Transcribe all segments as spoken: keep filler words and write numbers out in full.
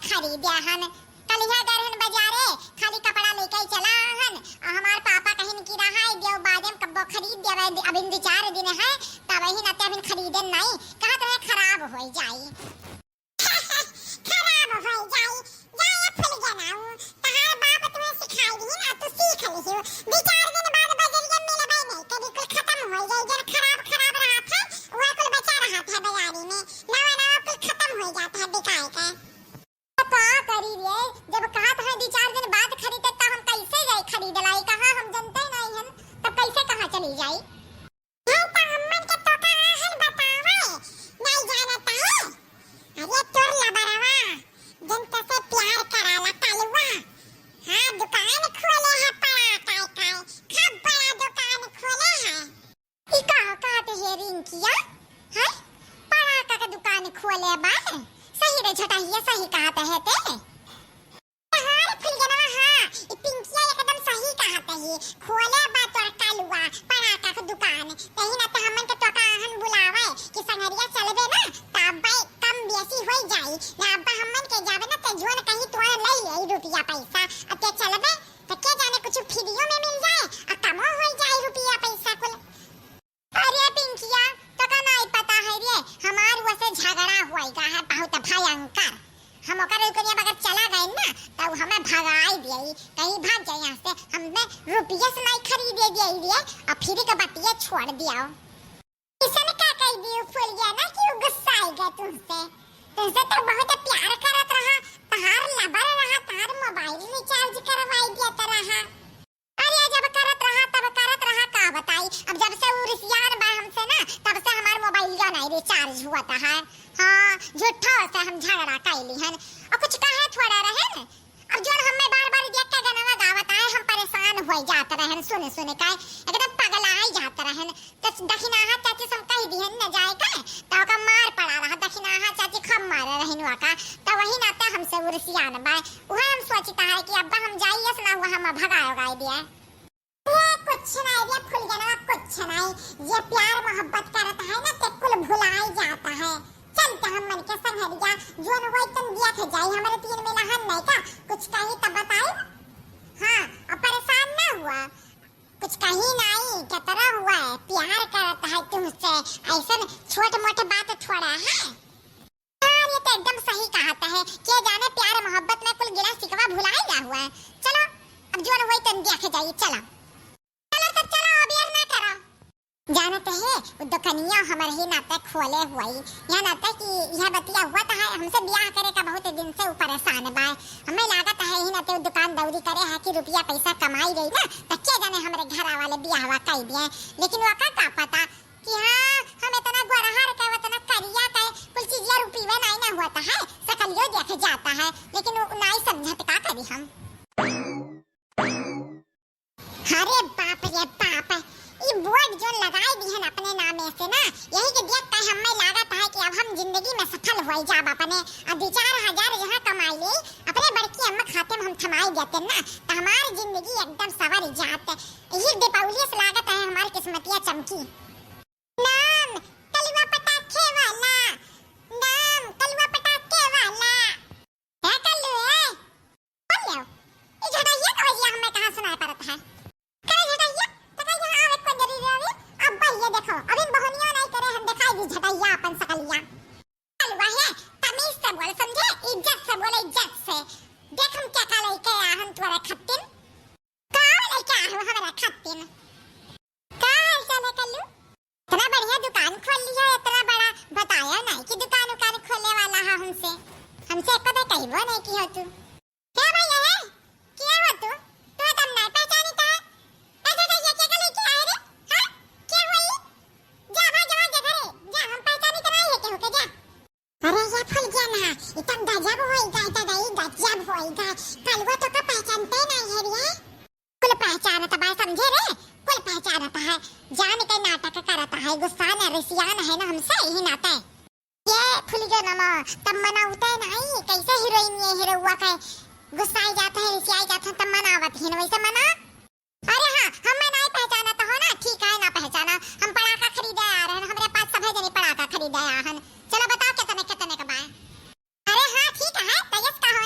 खरीदे हन। कलिहा गए रहन बजारे, खाली कपड़ा लेके चला हन। आ हमार पापा कहिन कि रहा देव, बादे में कब्बो खरीद देवे, अबिन दो चार दिन है, तब ही नाते अबिन खरीदे नहीं। कहत रहे खराब हो जाई। खराब हो जाई। जा ये फुलगेनवा, तहार बाप तुम्हें सिखाई दिहिन, आ तू सीख लिहियो। दो चार दिन बाद बजरिया में मिलबे नहीं करी, कुल खत्म हो जाई। जन खराब खराब रहत है, वह कुल बचा रहत है बाजारी में। नवा नवा कुल खत्म हो जात है बिकाए के। तो का करी रे, जब कहत है दो चार दिन बाद खरीदे, तो हम कैसे जाई खरीद लाई? कहाँ हम जनते नहीं हन, तब कैसे कहाँ चली जाई? है तो हमन के तो कहाँ हन बतावे, नहीं जानत है। अरे तोर लबरवा, जन तसे प्यार कराला कालुआ। हाँ, दुकान खोले है पड़ाका के, खूब बड़ा दुकान खोले है। ई का कहत है रिंकिया? हैं? पड़ाका के दुकान खोले बा? सही रे झटहिया, सही कहत है ते। हाँ रे फुलगेनवा, हाँ, ई पिंकिया एकदम सही कहत है। खोले बा तोर कालुआ पड़ाका के दुकान। तही ना तो हमन के तोका आहन बुलावे कि संगरिया चलबे ना, त अब्बा कम बेसी होई जाई। ना अब्बा हमन के जाबे ना, ते जोन कहीं तोर लई ले रुपया पैसा। अब ते चलबे, त के जाने कुछ फ्रीओ में मिल जाए, आ कमो होई जाए रुपया पैसा कुल। अरे पिंकिया, तोका नाई पता है रे, हमार वसे झगड़ा होइगा है बहुत भयंकर। हम ओकर ओकरे बगल चला गए ना, त उ हमें भगाई दिए, कहीं भाग जाए यहाँ से, हमें रुपया से नाई खरीदे दिए रे, आ फ्री के बतिया छोड़ दिया। इसन का कह दियो फुलगेना कि उ गुस्साई गए तुमसे, तुमसे तो बहुत प्यार करत रहा, तहार लबर रहा, तहार मोबाइल रिचार्ज करवाई दिया त रहा। अरे जब करत रहा तब करत रहा, का बताई, अब जब से उ रिसियान बा हमसे ना, तब से हमार मोबाइलिया नाई रिचार्ज हुआ त है। हाँ, झूठो से हम झगड़ा कैली हन। और कुछ कहे थोड़ा रहन। अब जोन हमें बार बार देख के गनवा गावत आए, हम परेशान हो जात रहन सुन सुन के, एकदम पगलाई जात रहन। तो दखिनाहा चाची से हम कह दिहन न जाए के, तो ओका मार पड़ा रहा। दखिनाहा चाची खूब मारे रहन ओका, तो वही नाते हमसे उ रिसियान बा। उहे हम सोचता है कि अब्बा हम जाइए से ना हुआ, हम भगाए उगाए दिए। ए, कुछ नाई रे फुलगेनवा, कुछ नाई। जे प्यार मोहब्बत करत है ना, ते कुल भुलाई जाता है। चल त हमन के संगरिया, जोन होई तन देख जाई। हमरे तीन में लहन नहीं का, कुछ कही तब बताई। हाँ, अब परेशान ना हुआ, कुछ कही नाई, कतरा हुआ है, प्यार करत है तुमसे, ऐसन छोट मोट बात थोड़ा है। यार, ये तो एकदम सही कहत है। के जाने प्यार मोहब्बत में कुल गिला शिकवा भुलाए गया हुआ है। चलो, अब जोन होई तन देखे जाई, चलो। चलो तब चलो, अब देर ना करो। जानत है, उ दुकनिया हमर ही नाते खोले हुई। यह नाते कि यह बतिया हुआ तो है, हमसे ब्याह करे का बहुत दिन से उ परेशान बा। हमें लागत है ही नाते उ दुकान दौरी करे है कि रुपया पैसा कमाई रही ना, तो के जाने हमरे घर वाले ब्याहवा कई दिए। लेकिन वो का, का पता कि हाँ, हम इतना गोरहर के, उतना करिया के, कुल चीजिया रुपये नाई ना होता है, सकलियो देखे जाता है, लेकिन वो नाई समझत का करी हम। अरे बाप रे बाप, ई बोर्ड जोन लगाई दिहन अपने नामे से ना, यही के देख के हमें लागत है कि अब हम जिंदगी में सफल होई जाब अपने। अब दो चार हजार जहाँ कमाई ले, अपने बड़की अम्मा खाते में हम थमाई देते ना, तो हमार जिंदगी एकदम सवर जात। यही दीपावली से लागत है हमार किस्मतिया चमकी। नाम कलुआ पटाखे वाला, नाम कलुआ पटाखे वाला। ए कल्लू, ए, बोल ले। ई झटहिया का वजिया हमें कहाँ सुनाई पड़त है? करे झटहिया, तो कहीं यहाँ आवे को जरूरी रहे। अब ये देखो, अभी बहनिया नहीं करे, हम दिखाई दी झटहिया अपन सकलिया। कलुआ है, तमीज से बोल, समझे? इज्जत से बोले, इज्जत से। देख हम क्या का लेके आया हम तुम्हारे खत्तिन। का लेके आया हो हमारा खत्तिन? का हाल चाल है कल्लू? इतना बढ़िया दुकान खोल लिया, इतना बड़ा, बताया नहीं कि दुकान उकान खोलने वाला है हमसे। हमसे एक कदे कहबो नहीं की हो तू। क्या भैया है? क्या हो तू? तू तो हम नहीं पहचानी था। ऐसे तो ये क्या लेके आए रे? हाँ? क्या हुई? जा भाई, जा, जा घरे। जा, हम पहचानी तो नहीं है केहू के, जा। अरे ये फुलगेना, ई तो गजब होई गा, ई तो गई गजब होई गा। कलुआ तो का पहचानते नहीं है रे। कुल पहचानत बा समझे रे, कुल पहचानत है। जान के नाटक करत है, गुस्सा न रिसियान है ना हमसे, यही नाते। ये फुलगेनमा, तब मनावते नहीं, कैसे हीरोइन ये हीरोआ के गुस्साई जात है, रिसियाई जात है, तब मनावत ही न वैसे मना। अरे हाँ, हमें नहीं पहचाना तो हो ना, ठीक है ना पहचाना। हम पड़ाका खरीदे आ रहे हैं, हमरे पास सभे जने पड़ाका खरीदे आ हन। चलो बताओ कितने, कितने का बा? अरे हाँ ठीक है, तो यस का हो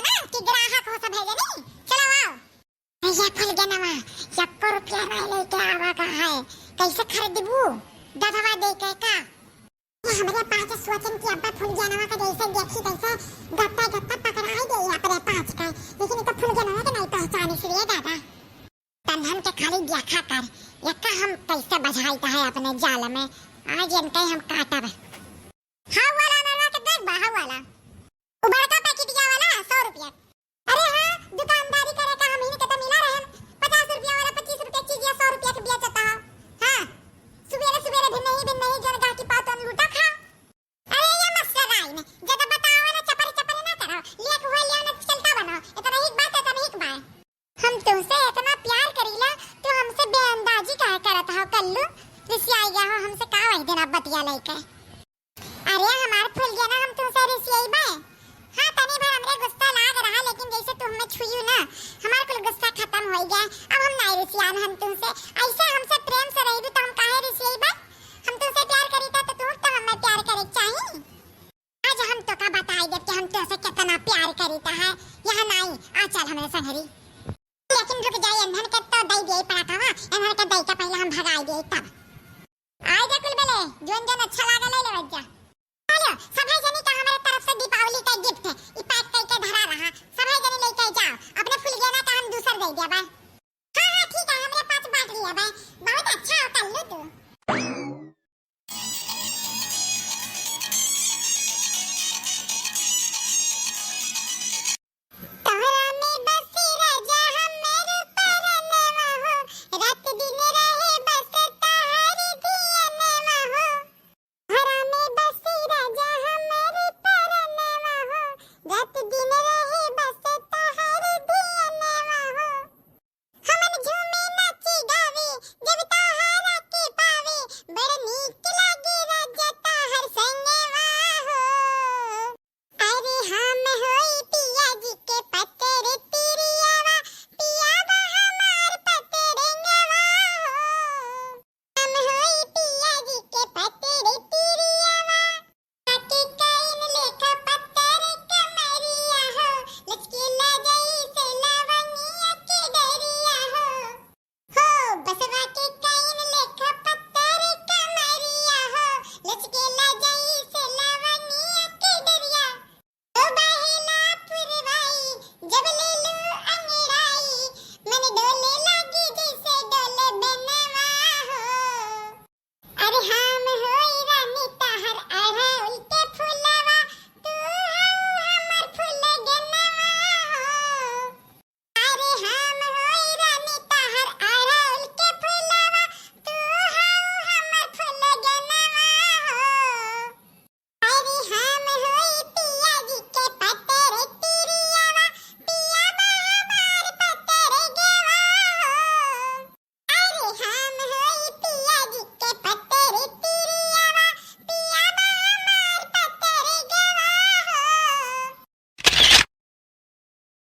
ओ, गधवा दे के का? ये हमरे पाँच सोचन कि अब्बा फुलगेनवा के जैसे देखी तैसे गत्ता गत्ता पकड़ाई दे अपने पाँच के, लेकिन ई तो फुलगेनवा के नहीं पहचानी रे दादा। तन्हन के खाली देखा कर, एक्का हम कैसे बझाइत है अपने जाल में, आज इनके हम काटब। हाँ वाला अनरवा के देख बा, हाँ वाला। उ बड़का पैकेटिया वाला सौ रुपया। अरे हाँ, दुकानदारी करे का हमहिन के तो मिला रहन, पचास रुपया वाला पच्चीस रुपया चीजिया सौ रुपया के बेचता हो। हाँ, सुबेरे सुबेरे भी नहीं, भी नहीं, जन गाहकी पाओ तो लूटा खा। अरे ये मस्सराइन, ज्यादा बताओ ना, चपर चपर ना करो, लेक हुआ लिया ना चलता बनो, इतना ही बात है, इतना ही बात। हम तुमसे इतना प्यार करीला, तो हमसे बेअंदाजी काहे करत हो कल्लू? रिसियाई गया हो हमसे का वही दिन आप बतिया लेके। अरे हमार फुलगेना, हम तुमसे रिसियाई बे? हाँ, तनी भर हमरे गुस्सा लाग रहा, लेकिन जैसे तू हमें छुयू ना, हमार कुल गुस्सा खत्म हो गया। अब हम नाई रिसियान हम तुमसे, ऐसे हमसे प्रेम से रही तो हम काहे रिसियाई बे? हम तुमसे प्यार करी था तो तू तो हमें प्यार करे चाहिए। आज हम तो का बताई देब कि हम तुमसे कितना प्यार करीता है। यहाँ नाई, आ चल हमरे संगरी। लेकिन रुक जाई, एन्हन के तो दई दिए पड़ा था, एन्हन के दई के पहले हम भगाई दिए तब। आए जा कुल बेले, जोन जोन अच्छा लागे ले लेवे जा। चलो, सभी जनी का हमारे तरफ से दीपावली का गिफ्ट है, ई पैक करके धरा रहा, सभी जनी लेके जाओ। अपने फुलगेना का हम दूसर दे दिया बा। हाँ हाँ ठीक है, हमरे पास बांट लिया बा। बहुत अच्छा हो कल्लू तू।